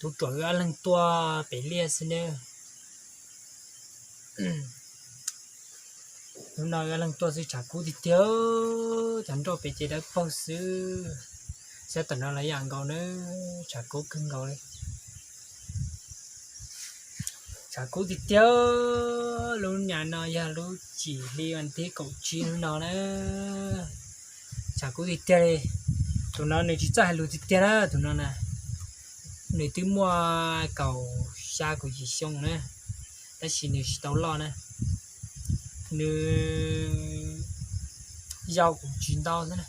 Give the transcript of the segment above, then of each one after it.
Tus ruam wb ob leeg tuaj pem liaj xwb nawb. Hnub no wb ob leeg tuaj xwb tshav kub tiag tiag, cov nroj pem ces dawb paug xwb. Xyov tam no los yam nkaus nawb, tshav kub kawg nkaus li. Tshav kub tiag tiag, lub nyam no yog lub cim hli vas thib kaum tsib hnub no na. Tshav kub tiag tiag li. Tus no nws tsis txawj hais lus tiag tiag na, tus no na. Nws twb muaj kaum xya kaum yim xyoo na, tab sis nws tsis tau loj na. Nws yau kuv tsis ntau xwb na,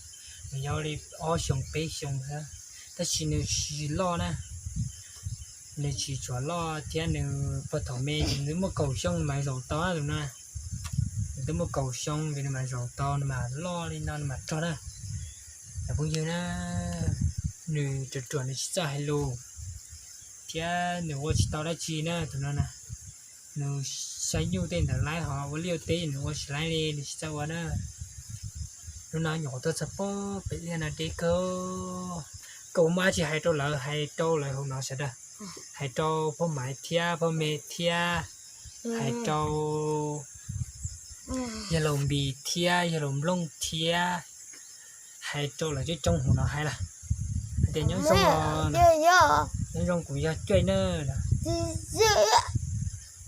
nws yau li ob xyoos peb xyoos xwb, tab sis nws tsis loj na. Nws tsis tshua loj thiab, nws puag thaum me ces nws muaj kaum xyoo mas zaum tau na tus no. Nws twb muaj kaum xyoo ces nws mam zaum tau, nws mam loj li no nws mam rog na. Cov phooj ywg na, nws ruam ruam nws tsis txawj hais lus thiab nws ua tsis tau dab tsi na tus no na. Nws saib nyuj tej ntawd laib, ho ua liaj ua teb nws ua tsis laib li, nws tsis txawj ua na. Hnub no nyuam qhuav tuaj txog pem liaj no deb kawg. Koj muaj dab tsi hais rau lawv, hais rau lawv hauv no sawv daws. Hais rau phauj Maiv thiab phauj Me thiab, hais rau yawg laus Npis thiab yawg laus Nplooj thiab, hais rau lawv coob coob hauv no hais lawm hais tias nyob zoo, nyob zoo, kuv yog Cuaj na.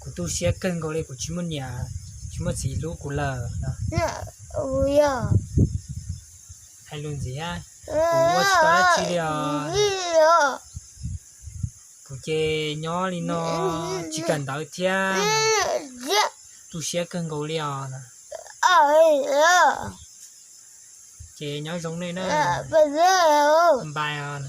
Kuv tu siab kawg nkaus li, kuv tsis muaj niam tsis muaj txiv hlub kuv lawm no. Hais lus ntxiv, kuv ua tsis tau dab tsi li os. Kuv ces nyob li no tsis kawm ntawv thiab, tu siab kawg nkaus li os. Ces nyob zoo nej na, npais os.